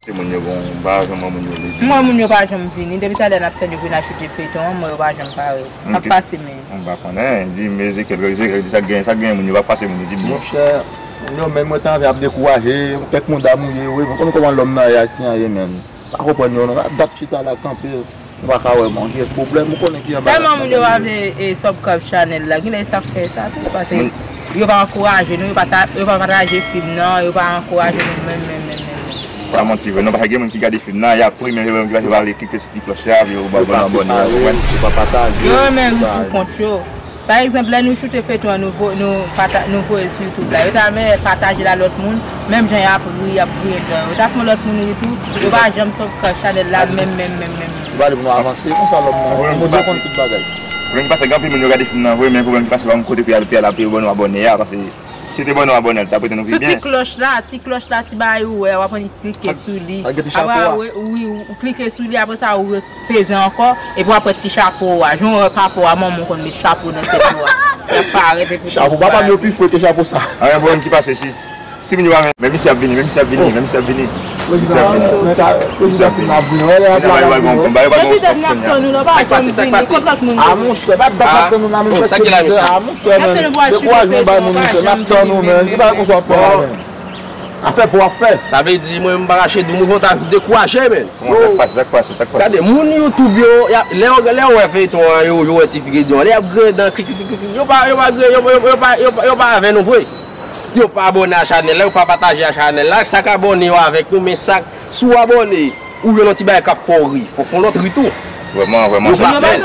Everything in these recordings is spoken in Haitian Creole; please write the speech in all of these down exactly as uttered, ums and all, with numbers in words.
Se moun yo bon, m pa janm wè moun yo vini. M wè moun yo pa janm vini. Depi talè n ap tann yo pou n al choute feyton an, m wè yo pa janm parèt. N ap pase men. M pa konnen. Di men Ezekiel, Ezekiel di sa k genyen, sa k genyen, moun yo pa pase moun yo, di m non. Monchè, moun yo menm mwen t anvi ap dekouraje, kèk mouda mouye, wi, mwen konnen kòman lòm nan ye, ayisyen an ye menm. Pa konprann yo non, dat chita la kanpe. Ou pa ka wè m anyen pwoblèm, ou konnen ki anba. Tèlman moun yo pa vle e, subscribe channel la, genlè e sa k fè sa tou, paske yo pa ankouraje nou, yo pa ta, yo pa pataje fim nan, yo pa ankouraje nou menm, menm, menm, menm. Pa manti vre, non, paske gen moun ki gade fim nan, y ap ri, men yo menm ki pase pa vle klike sou ti klòch la, yo pa abòne, abòne, yo pa pataje. Yo menm ri pou kont yo. Pa egzanp, lè nou choute feyton an, nou vo-, nou pata-, nou voye sou YouTube la. Yo ta renmen pataje l a lòt moun, menm jan y ap ri, y ap griyen dan yo. Yo ta fè yon lòt moun ri tou, yo pa janm subscribe channel la, menm, menm, menm, menm. Yo pa vle pou nou avanse, konsa lòm nan. Bondye konn tout bagay. Pwoblèm ki pase, gen anpil moun yo gade fim nan vre, men pwoblèm ki pase, pa konn kote pou y al, pou y al, pou yo ban nou abòne a, paske si yo te ban nou abòne a, li ta pote nou pi byen. Sou ti klòch la, ti klòch la, ti bagay ou wè, w ap annik klike sou li. Apre, wi, wi, ou klike sou li, apre sa, ou peze ankò, epi w ap wè ti chapo a. Jan w wè chapo a, manman w konn met chapo nan tèt ou a. Y ap parèt epi. Chapo papa m yo pi fre ke chapo sa. Anyen pwoblèm ki pase, sis. Si moun yo pa men, men misye ap vini, men misye ap vini, men misye ap vini. Misye ap vini. Misye ap vini. Depi tèt n ap tann ou nan pa janm vini. Sa k pase, sa k pase? Kot lòt moun yo? A monchè, pa dat n ap tann ou nan, men fè se bizè. A monchè, men dekourajman bay moun, monchè, n ap tann ou, men. Ki bagay konsa w ap fè la, men? Afè pou w ap fè. Sa vle di, mwen, m pa rache di w, mwen, fò ta dekouraje, men. Sa k pase, sa k pase, sa k pase? Gade, moun YouTube yo, y ap, lè yo, lè yo wè feyton an, yo, yo wè ti figi yo, lè y ap griyen dan, krik, krik, krik, krik, yo pa, yo pa griyen, yo, yo, yo pa, yo, yo pa avè nou vre. Yo pa abòne a chanèl la, yo pa pataje a chanèl la, sa k abòne yo avèk nou, men sa, si w abòne, ou jwenn yon ti bagay k ap fè w ri, fò w fè yon lòt ri tou. Vrèman, vrèman. Yo pa fè l.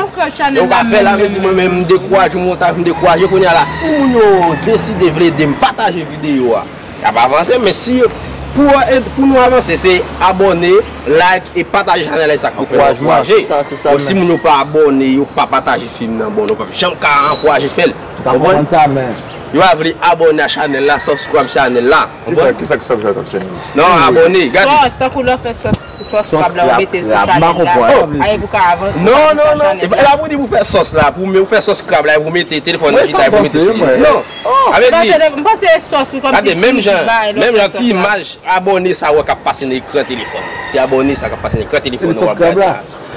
Yo pa fè l, sa vle di mwen menm, m dekouraje, m montaj, m dekouraje, kounye a la, si moun yo deside vle ede m, pataje videyo a. Y ap avanse, men si pou, pou nou avanse, se abòne, like e pataje chanèl la, e sa k pou fè nou ankouraje. Bon, si moun yo pa abòne, yo pa pataje fim nan, bon, nou p ap janm ka ankouraje fè l. Ou konprann? Yo pa vle abòne a chanèl la, subscribe chanèl la. Kisa, kisa k subscribe chanèl la? Non, abòne, gade. Sòs, tankou lè w fè sòs, sòs krab la, ou mete sou chanèl la. Ayen pou ka avanse. Non, non, non, e pa pou di pou fè sòs la, pou, ou fè sòs krab la, e pou mete telefòn nan chita, e pou mete sou li. Non. Sa vle di, m panse e sòs wi, kòmsi gade, menm jan, menm jan ti imaj abòne sa w wè k ap pase nan ekran telefòn. Ti abòne sa k ap pase nan ekran telefòn nan w ap gade a.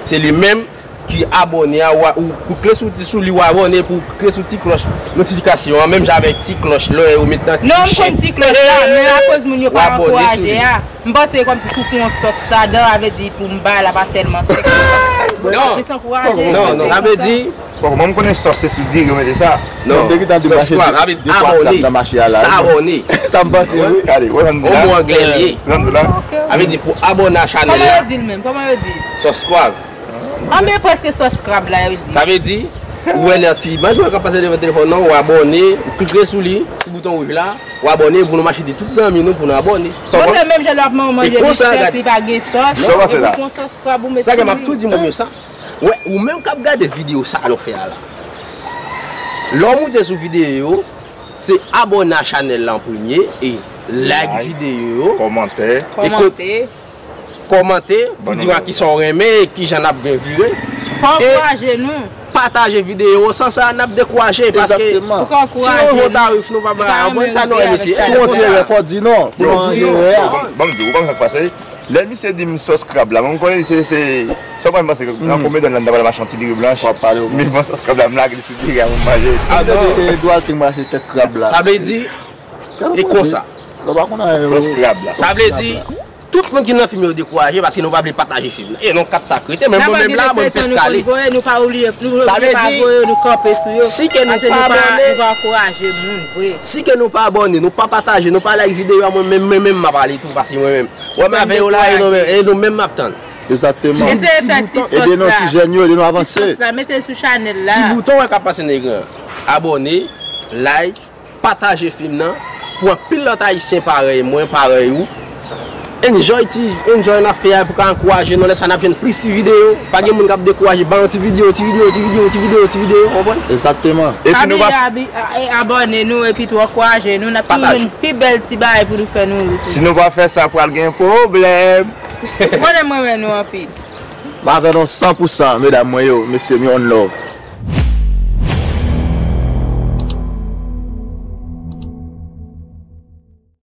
Se li menm ki abòne a, ou, ou klike sou ti, sou li, ou abòne, pou klike sou ti klòch notifikasyon an, menm jan avèk ti klòch lè ou met nan. Non, m konn ti klòch la, men akoz moun yo pa ankouraje a. M panse kòmsi si w fè yon sòs ladan, sa vle di pou m bay la pa tèlman sèk. Non. Plis ankouraje. Non, non, sa vle di Bon, mwen m konnen sòs se sou diri yo mete sa. Non. Mwen te gentan di mache de, de twa krab nan mache a la. Sa abòne. Sa m panse wi. Gade, wè, rann la. Yon mo anglè l ye. Rann la. Sa vle di pou abòne a chanèl la. Kòman yo di l menm? Kòman yo di l? Sòs krab. An, men prèske sòs krab la yo di. Sa vle di, ou wè lè ti imaj wè k ap pase devan telefòn nan, ou abòne, ou klike sou li, ti bouton wouj la, ou abòne, pou nou mache di tout zanmi nou, pou nou abòne. Bon, se menm jan lè w ap manje bistèk, li pa gen sòs, epi w pran sòs krab ou met sou li. Sa gen m ap tou di moun yo sa. Wè, ou menm k ap gade videyo sa nou fè a la. Lè w moute sou videyo yo, se abòne a chanèl la an premye e like videyo yo. Kòmante. E kòmante. Kòmante pou di w a kisa w renmen e kijan n ap gen vire. Fò w ankouraje nou. Pataje videyo yo, san sa n ap dekouraje, paske si nou yon tarif nou pa bay, ou konprann sa nou wè mesye. Si w yon ti erè, fò w di non pou nou ranje erè a. Ban m di w, ou konn sa k pase? Lè misye di m sòs krab la, mwen m konnen se, se, sa w pa m panse, nan komedyon la, m ta pral mache yon ti diri blanch. Men bon, sòs krab la, m lage li sou diri a, mwen manje. A non. Edward te mache kèk krab la. Sa vle di, e konsa. Sòs krab la. Sa vle di, tout moun ki nan fim yo dekouraje paske nou pa vle pataje fim nan. E non kat sa k rete, men mwen menm la, mwen m peskale. Sa vle di, si ke nou pa abòne, si ke nou pa abòne, nou pa pataje, nou pa like videyo a, mwen menm, mwen menm m ap ale tou, paske mwen menm. Wè m avè yo la, e nou menm, e nou menm m ap tann. Egzakteman. Eseye fè ti sòs la. Ede nou ti jèn yo, ede nou avanse. Ti sòs la, mete l sou chanèl la. Ti bouton wè k ap pase nan ekran an. Abòne, like, pataje fim nan. Pou anpil lòt ayisyen parèy mwen, parèy ou. Enjoy ti, enjoy n ap fè a pou ka ankouraje nou. Lè sa n ap jwenn plis ti videyo. Pa gen moun k ap dekouraje. Ba yon ti videyo, ti videyo, ti videyo, ti videyo, ti videyo, ou konprann? Egzakteman. E si nou pa abi-, a-, e abòne nou epi tou ankouraje nou, n ap toujou jwenn pi bèl ti bagay pou nou fè nou ri tou. Si nou pa fè sa, pral gen pwoblèm. Ou konnen m renmen nou anpil. M avè nou san pou san, medam mwen yo, mesye m yo, one love.